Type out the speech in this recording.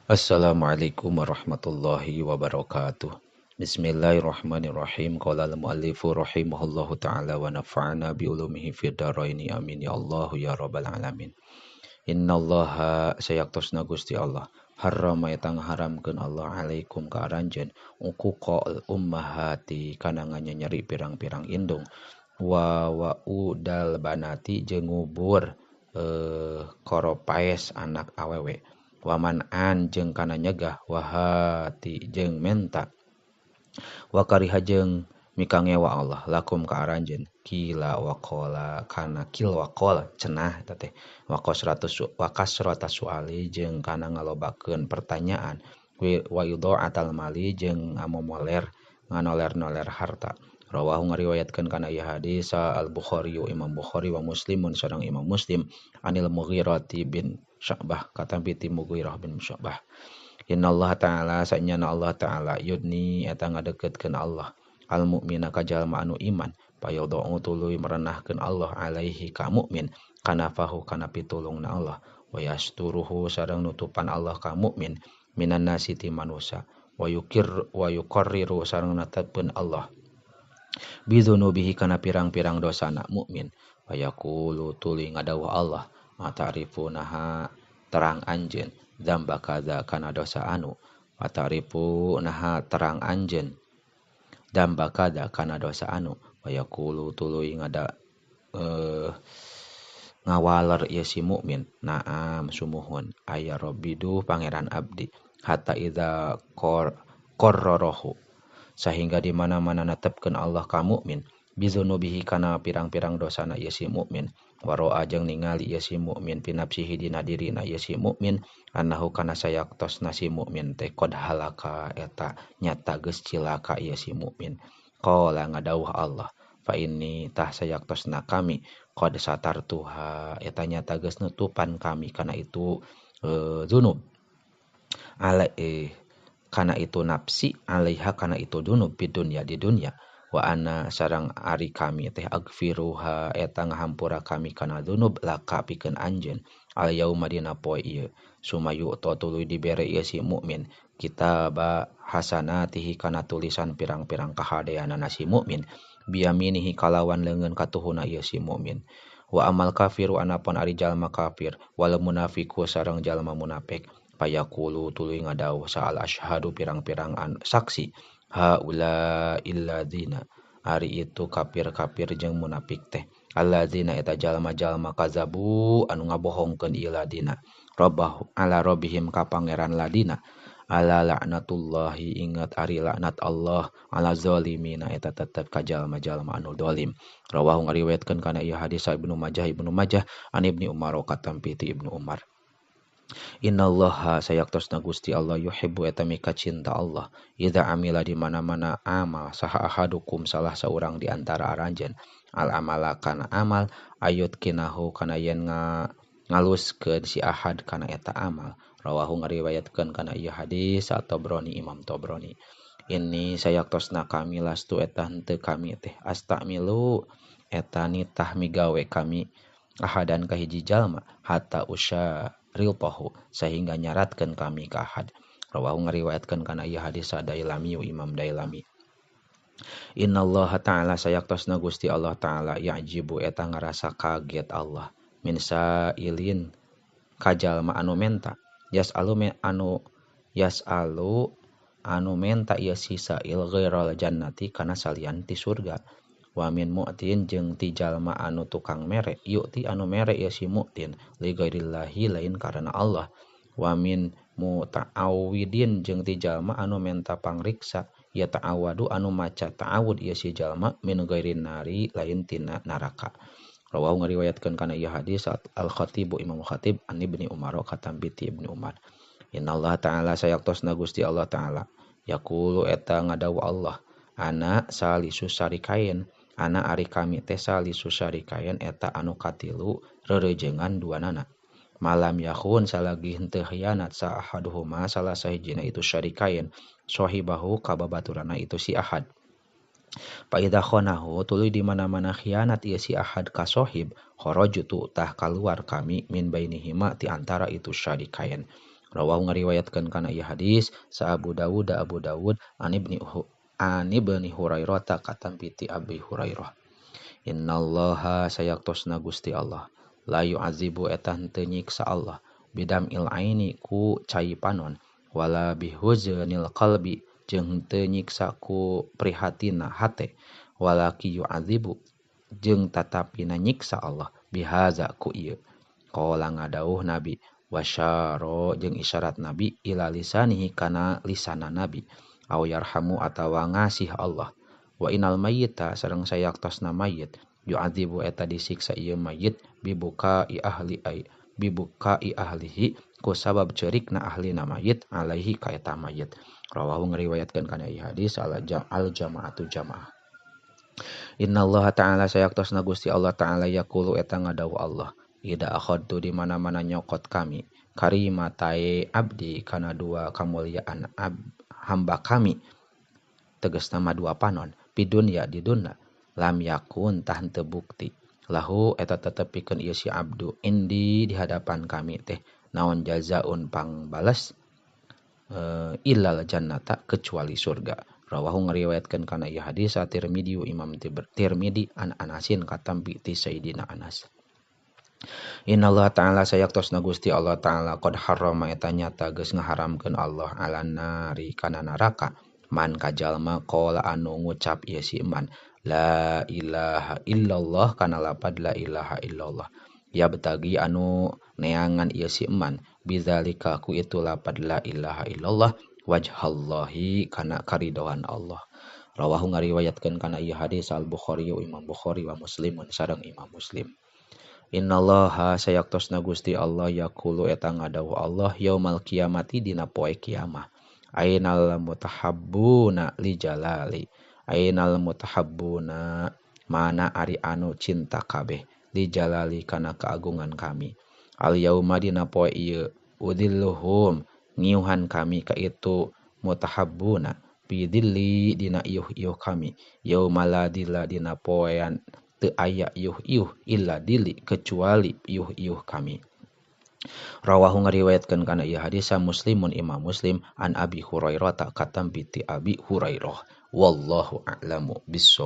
Assalamualaikum warahmatullahi wabarakatuh. Bismillahirrahmanirrahim. Qala al-muallifu rahimahullahu ta'ala wa nafa'ana bi ulumihi fid dharaini. Amin ya Allah ya rabbal alamin. Innallaha sayaktosna Gusti Allah harrama eta ngaharamkeun Allah alaikum ka aranjeun uquqal ummahati kana nganyeri pirang-pirang indung wa udal banati jeung ngubur koropaes anak awewe waman an jeung kana nyegah wahati jeung menta wakariha jeung mikangewa Allah lakum ka aranjeun kila waqala kana kil waqala cenah eta teh wakasrata suali jeung kana ngalobakeun pertanyaan wa idha'atal mali jeung ngamomoler nganoler-noler harta. Rawahu ngariwayatkeun kana ieu hadis Al-Bukhari Imam Bukhari wa Muslimun sareng Imam Muslim anil Mughirah bin Syu'bah katampi ti Mughirah bin Syu'bah. Innallaha ta'ala sanyana Allah ta'ala yudni eta ngadeukeutkeun Allah al mukmina ka jalma anu iman payadau tuluy merenahkeun Allah alaihi ka mukmin kanafahu kana pitulungna Allah wa yasturuhu sareng nutupan Allah ka mukmin minan nasi ti manusa wa yukir wa yuqarriru sareng netepkeun Allah bidzunubihi kana pirang-pirang dosana mukmin fayaqulu tuluy ngadawuh Allah mata'rifunaha terang anjeun dzamba kadza kana dosa anu mata'rifunaha terang anjeun dzamba kadza kana dosa anu fayaqulu tuluy ngada ngawaler ieu si mukmin na'am sumuhun aya rabbi duh pangeran abdi hatta idza qarrarahu sehingga di mana-mana netepkeun Allah ka mukmin bizunubihi kana pirang-pirang dosana ieu si mukmin waro'a jeung ningali ieu si mukmin pinapsihi dina dirina ieu si mukmin annahu kana sayaktosna si mukmin teh qad halaka eta nyata geus cilaka ieu si mukmin qala ngadawuh Allah fa inni tah sayaktosna kami qad satartuha eta nyata geus nutupan kami kana itu dzunub ala kana itu nafsi alaiha kana itu dunub di dunya di dunya wa ana sareng ari kami teh agfiruha eta ngahampura kami kana dunub laka pikeun anjeun al yauma dina poe ieu sumayu tuluy dibere ieu si mukmin kitaba hasanatihi kana tulisan pirang-pirang kahadeanana si mukmin biyaminihi kalawan leungeun katuhuna ieu si mukmin wa amal kafiru anapun ari jalma kafir wal munafiku sareng jalma munafik payaqulu tuluy ngadawuh sa'al asyhadu pirang-pirang saksi haula illadzina ari itu kafir-kafir jeung munafik teh alladzina eta jalma-jalma kazabu anu ngabohongkeun ieu ladina rabbahu ala rabbihim ka pangeran ladina ala laknatullahi ingat ari laknat Allah ala zalimina eta tetep ka jalma-jalma anu zalim. Rawahu ngariwayatkeun kana ieu hadis Ibnu Majah an Ibnu Umar katampi ti Ibnu Umar. Innallaha sayaktosna Gusti Allah yuhibbu eta mika cinta Allah idza amila di mana-mana amal saha ahadukum salah saurang di antara aranjeun al amala kana amal ayut kinahu kana yen ngaluskeun si ahad kana eta amal. Rawahu ngariwayatkeun kana ieu hadis At-Tabrani Imam Tabrani. Ini sayaktosna kami lastu eta henteu kami teh astamilu eta nitah migawe kami ahadan ka hiji jalma hatta usya rilpahu sehingga nyaratkeun kami ka ahad. Rawahu ngariwayatkeun kana ieu hadis Dailami Imam Dailami. Innallaha ta'ala sayaktosna Gusti Allah ta'ala ya'jibu eta ngarasa kaget Allah min sa'ilin ka jalma anu menta yas'alu anu menta ieu si sa'il ghairal jannati kana salian ti surga wa min mu'tin jeung ti jalma anu tukang mere yu'ti anu mere ieu si mu'tin li ghairillahi lain karena Allah wa min muta'awwidin jeung ti jalma anu menta pangriksa ya ta'awadu anu maca ta'awud ieu si jalma min ghairin nari lain tina neraka. Rawahu ngariwayatkeun kana ieu hadis Al-Khatib Imam Khatib an Ibni Umar katampi ti Ibnu Umar. Innallaha ta'ala sayaktosna Gusti Allah ta'ala yaqulu eta ngadawuh Allah ana salisu syarikain ana ari kami teh salisu syarikain eta anu katilu rereujeungan duanana malam yakhun salagi henteu khianat sa ahaduhuma salah sahijina itu syarikain sahibahu ka babaturana itu si ahad fa idza khanahu tuluy di mana-mana khianat ieu si ahad ka sahib kharaju tu tah kaluar kami min bainihima ti antara itu syarikain. Rawahu ngariwayatkeun kana ieu hadis sa Abu Dawud Abu Dawud an ibni Hurairah ta katampi ti Abi Hurairah. Innallaha sayaktosna Gusti Allah la yu'adzibu eta henteu nyiksa Allah bidamil aini ku cai panon wala bihuznil qalbi jeung henteu nyiksa ku prihatina hate walaki yu'adzibu jeung tatapina nyiksa Allah bihaza ku ieu. Qala ngadauh Nabi wasyara jeung isyarat Nabi ila lisanihi kana lisana Nabi aw yarhamu atawa ngasih Allah. Wa inal mayyita sareng sayaktosna mayit yu'adzibu eta disiksa ieu mayit bibuka i ahli bibuka i ahlihi ku sabab ceurikna ahlina mayit alaihi ka eta mayit. Rawahu ngariwayatkeun kana ieu hadis al jamaatu jamaah. Innallaha ta'ala sayaktosna Gusti Allah ta'ala yaqulu eta ngadawuh Allah ida akhadtu di mana-mana nyokot kami karimatae abdi kana dua kamuliaan hamba kami tegasna mah dua panon pidunya di dunya lam yakun tah henteu bukti lahu eta tetepikeun ieu si abdu indi di hadapan kami teh naon jazaun pangbales illal jannata kecuali surga. Rawahu ngariwayatkeun kana ieu hadis Tirmidzi Imam Tirmidzi an Anasin katampi ti Sayyidina Anas. Innallaha ta'ala sayaktosna Gusti Allah ta'ala qad harrama eta nyata geus ngaharamkeun Allah ala nari kana neraka man kajalma qala anu ngucap ieu si man la ilaha illallah kana lapad la ilaha illallah ya betagi anu neangan ieu si man bizalika ku itu lapad la ilaha illallah wajhallahi kana karidoan Allah. Rawahu ngariwayatkeun kana ieu hadis Al Bukhari Imam Bukhari wa Muslimun sareng Imam Muslim. Innallaha sayaktosna Gusti Allah yaqulu eta ngadawuh Allah yaumal kiamati dina poe kiamah ainal mutahabbuna li jalali ainal mutahabbuna mana ari anu cinta kabeh li jalali kana keagungan kami al yauma dina poe ieu udilluhum ngiuhan kami ka itu mutahabbuna bidilli dina iuh-iuh kami yauma la dilla dina poean teu aya iuh-iuh illa dili kecuali iuh-iuh kami. Rawahu ngariwayatkeun kana ieu hadis Muslimun Imam Muslim an Abi Hurairah ta katampi ti Abi Hurairah. Wallahu a'lamu bissawab.